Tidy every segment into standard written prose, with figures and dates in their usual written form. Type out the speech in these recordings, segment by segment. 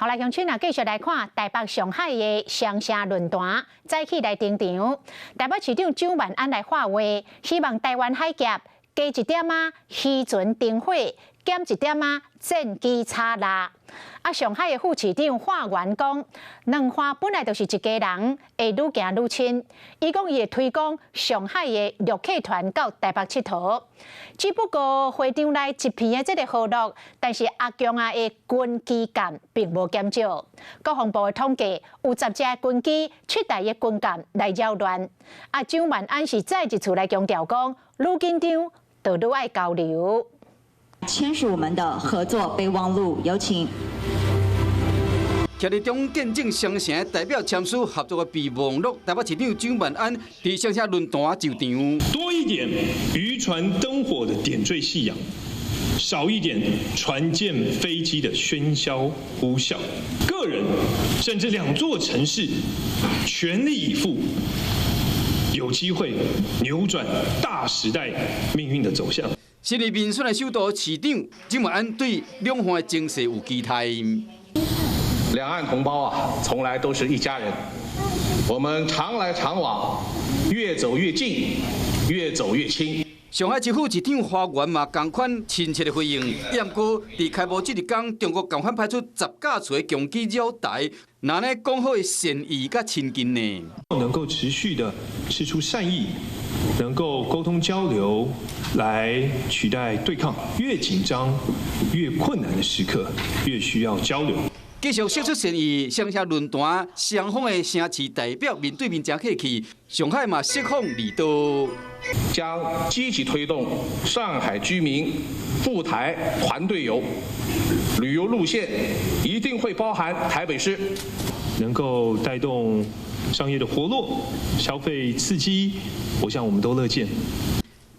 來鄉親啊，繼續來看台北上海的雙城論壇再起來登場。台北市長蔣萬安來發話，希望台灣海峽加一點仔漁船燈火，減一點仔戰機吵鬧。啊，上海的副市長華源講，兩岸本來就是一家人，會愈行愈親。伊講伊會推廣上海的陸客團到台北𨑨迌。只不過會場內一片的這个和樂，但是阿共仔的軍機艦並無減少。國防部的統計，有10隻軍機、七台的軍艦來擾亂。啊，蔣萬安是再一次來強調講，愈緊張就愈愛交流。簽署我們的合作備忘錄，有請。徛佇中見證雙城代表簽署合作的備忘錄，台北市長蔣萬安佇雙城論壇就場。多一點漁船燈火的點綴夕陽，少一點船艦飛機的喧囂呼嘯。個人甚至兩座城市全力以赴，有機會扭轉大時代命運的走向。身為民選的首都市長蔣萬安對兩岸的情勢有期待。兩岸同胞啊，從來都是一家人。我們常來常往，越走越近，越走越親。上海市副市長華源嘛，仝款親切的回應。毋過，佇開幕這一工，中國仝款派出10架次的共機繞台，那呢講好的善意佮親近呢？能夠持續的釋出善意，能夠溝通交流，來取代對抗。越緊張、越困難的時刻，越需要交流。繼續釋出善意，雙城論壇雙方的城市代表面對面誠客氣，上海嘛釋放利多，將積極推動上海居民赴台團隊遊，旅遊路線一定會包含台北市，能夠帶動商業的活絡、消費刺激，我想我們都樂見。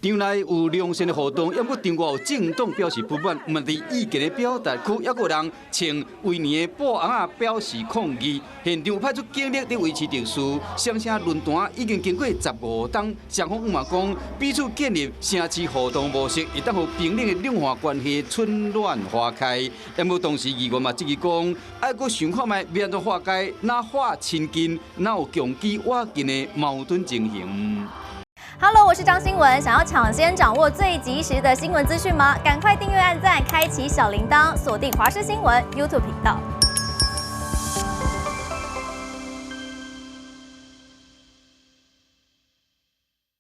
場內有良善的互動，猶過場外有政黨表示不滿，毋佇意見的表達區，猶閣有人穿威尼的布尪仔表示抗議。現場派出警力佇維持秩序。雙城論壇已經經過15冬，雙方嘛講彼此建立城市互動模式，會當予冰冷的兩岸關係春暖花開。毋過同時議員嘛質疑講，愛閣想看覓欲按怎化解，若化親近，若有共機倚近的矛盾情形。 Hello，我是張新文。想要搶先掌握最及時的新聞資訊嗎？趕快訂閱、按讚、開啟小鈴鐺，鎖定華視新聞 YouTube 頻道。